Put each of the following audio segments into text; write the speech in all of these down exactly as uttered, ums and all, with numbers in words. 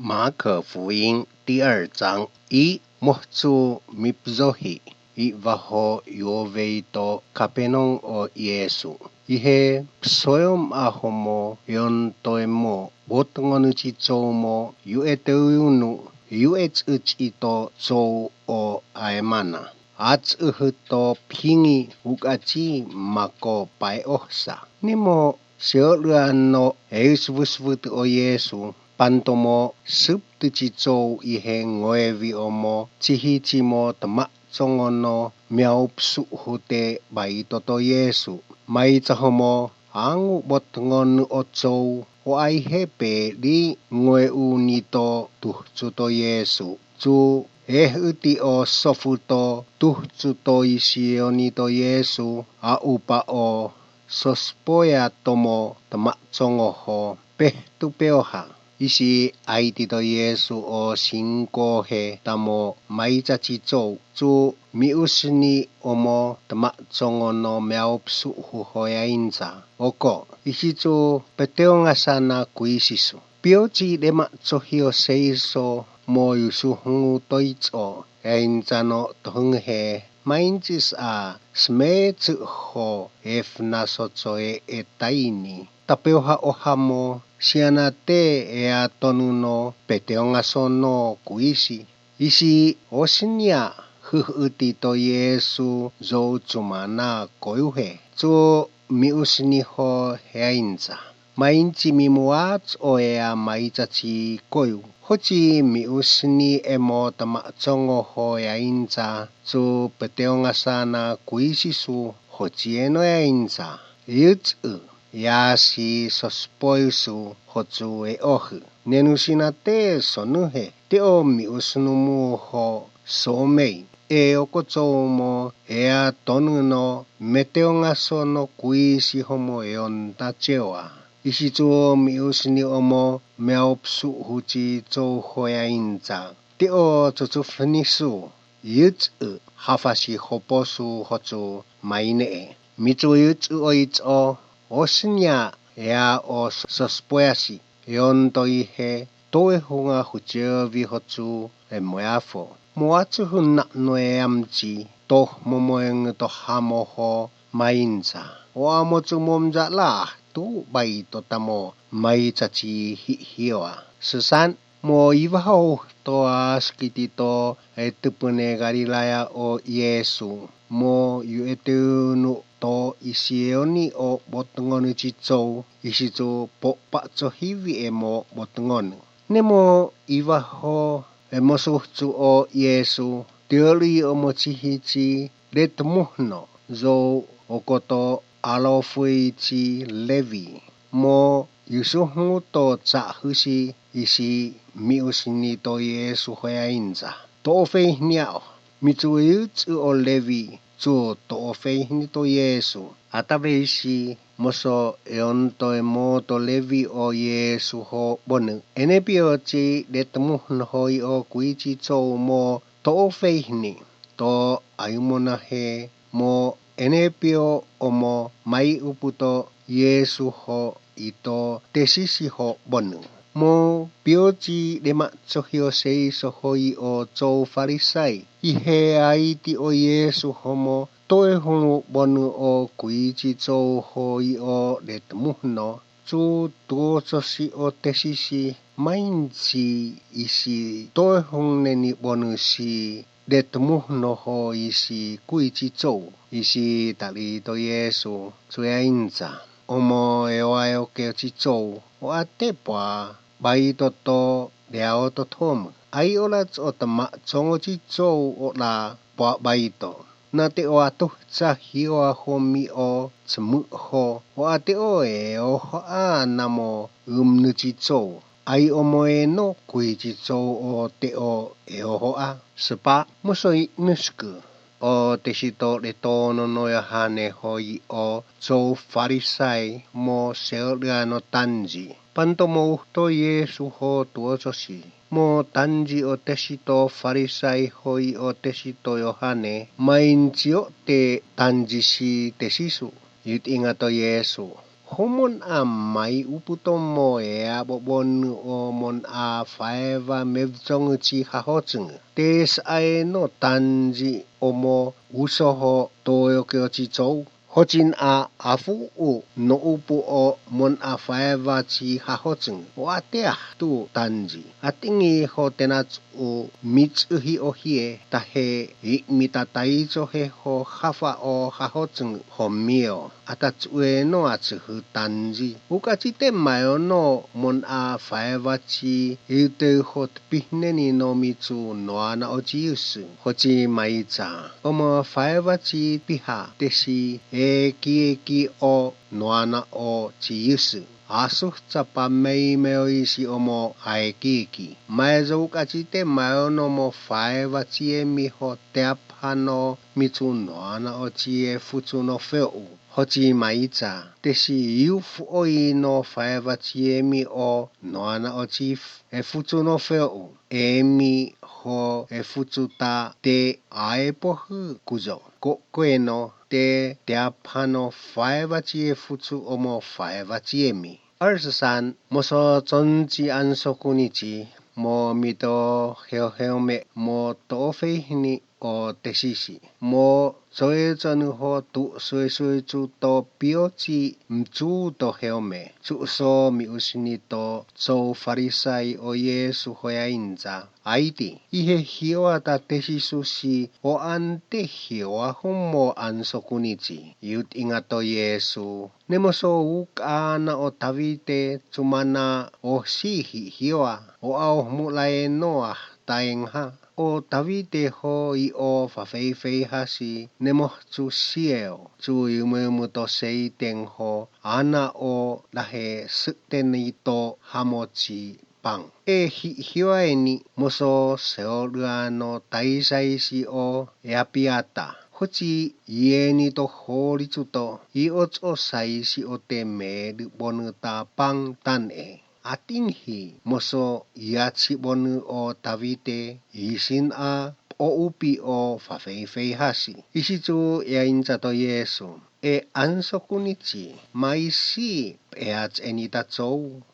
马可福音第二章一，motsü mipzo hi, i vaho yovei to Kapenong o Yesu. Ihe soyom ahomo yon toimo bot ngonu chi chou mo yu eteu nu yu etsü chi to chou o aemana. Atsü hüto phingi ukachi mako pai ohsa. Nimo seolüa no eisvüsvütü o Yesu, pantomo süptüchi chou ihe ngoevi omo, chihi chimo tma chongo no miau psu hute bai toto Yesu. Mai chahomo, angu bot ngonu o chou, o aihe pe li ngoe u nito tuhchu to Yesu. Chu ehüti o sofu to tuhchu to isi o nito Yesu, a upa o sospoya tomo tma chongo ho pehtu peoha. Isi aiti to Yesu o singko he tamo mai chachi chou chu mi usni omo tma chongo no miau psu hu hoya inza. Oko, isi chu peteo ngasa na kuisisu. Piochi dema chohio seiso mo yusu hungu toitso, ya inza no tohung he, mainchis a sme chü ho efna so choe e taini. Tapeo ha oha mo, siana te ea tonu no peteo ngaso no kuisi. Isi osinia hühüti to Yesu zo chumana koyu he. Chu mi usni ho hea inza. Mainchi mi muats o ea mai chachi koyu. Hochi mi usni emo tama chongo ho ea inza. Chu peteo ngasa na kuisisu hochi eno ea inza. Yutsü. Ya si sospoisu hochu e ohü. Nenu sina te sonu he. Te o mi usnu mu ho so mei. E oko chou mo ea tonu no meteo ngaso no kuisi homo eon ta chewa. Isi chu mi usni omo miau psu huchi chou hoya inza. Te o chuchu fnisu. Yutsü hafa si hopo su hochu mai ne e. Mitsu yutsü o itso, o sinya ea o sospoya si, yon to ihe, to e hunga huche vi hochu e moya fo. Moa chu hu na no e amchi, to momo e ngu to ha mo ho mai inza. O amo chu momza la, tu bai to tamo mai chachi hi hioa. Susan, Mo iva ho to a skiti to e tüpüne Galilaya o Yesu. Mo yu etünu to isi eoni o botngonu chi chou, isi chu po pa cho hivi e mo botngonu. Nemo iva ho e mo su chu o Yesu, tioli o mo chi hi chi, le tmuhno, zo okoto alo fui chi Levi. Mo Yesu hu to cha hüshi isi mi usini to Yesu hoya inza. To fei hnia o. Mi chu yu chu o Levi chu to fei hni to Yesu. Ata ve isi mo so eon to mo to Levi o Yesu ho bonu. Ene pio chi de tmu hno hoi o kui chi cho mo to fei hni. To ayumona he mo ene pio omo mai uputo Yesu ho ito tesisi ho bonu. Mo pio chi dema chohio sei sohoi o cho Farisai. Ihe ai ti o Yesu ho mo toi hunu bonu o kui chi cho hoi o detmuhno. Chu tuo cho si o tesisi mainchi isi toi hung neni bonu si. Detmuhno ho isi kui chi cho, isi tali to Yesu, chuya inza. Omo ewa eo ke chi cho, o ate pwa, bai to to, dea o to thom. Ai ola cho tama chongo chi cho ola pwa bai to. Na te o atu cha hi o a ho mi o chmu ho, o ate o e o ho a na mo um nu chi cho. Ai omo e no kui chi cho o te o e o ho a. Süpa, mo so i nushku. O te shi to le to no no ya ha ne ho i o cho Farisai mo seo lüa no tanji. Panto mo uhto Yesu ho tuo cho shi. Mo tanji o te shi to Farisai ho i o te shi to Yohane. Mainchi o te tanji shi te shi su. Yut inga to Yesu. Ho mon a mai uputo mo e a bobo nü o mon a faeva mevzongü chi haho tsüngü. Te sa e no tanji omo usoho toyo kyo chi chou. Hochin a afu u no upu o mon a faeva chi haho tsüngü. O a te a tu tanji. A tingi ho tena u mitsühi ohie, ta he i mita tai cho he ho hafa o haho tsüngü ho mio. Ata tsüe no a tsühü tanji. Uka chi te mayo no mon a faeva chi i te ho tpihne ni no mi chu noa na o chi yusü. Ho chi mai cha. Omo faeva chi piha te shi e ki e ki o noa na o chi yusü. Asu chapa mei meo isi omo ae ki e ki. Mai zo uka chi te mayo no mo faeva chi e mi ho te apha no mi chu noa na o chi e fu chu no fe u. Ho chi mai cha. Te shi yu fu o i no faeva chi e mi o noa na o chi e fu chu no fe u. E mi ho e fu chu ta te a e po hü ku zo. Ko kue no te te apha no faeva chi e fu chu omo faeva chi e mi. Arsüsan moso chonchi anso kuni chi mo mito heu heu me mo to fei hini o te shi shi. Mo choe chonu ho tu sui sui chu to pio chi mchu to heu me. Chu so mi usini to cho Farisai o Yesu hoya inza. Aiti, ihe hioa ta te shi su shi o an te hioa humo anso kuni chi. Yut inga to Yesu. Nemoso u ka na o Tavite chumana o si hi hioa, o a o hmu lae noa taeng ha. O Tavite ho i o fa fei fei ha si, nemo chu sieo, chu i mu mu to sei teng ho, ana o dahe sükte ni to ha mo chi pang. E hi hioa e ni moso seo lüa no tai sai si o e apiata. Huchi ye ni to ho li chu to, i o cho sai si o te me dü bonü ta pang tan e. Ating hi moso ya chi bonü o Tavite, i sin a o upi o fa fei fei ha si. Isi chu ya inza to Yesu. E anso kuni chi, mai si e a che ni ta cho.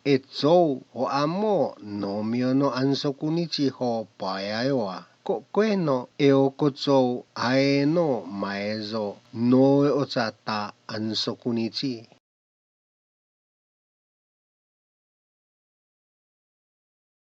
E cho, o amo no mio no anso kuni chi ho pa ya yo a. Ko kue no e o ko cho ae no mai zo no e o cha ta anso kuni chi.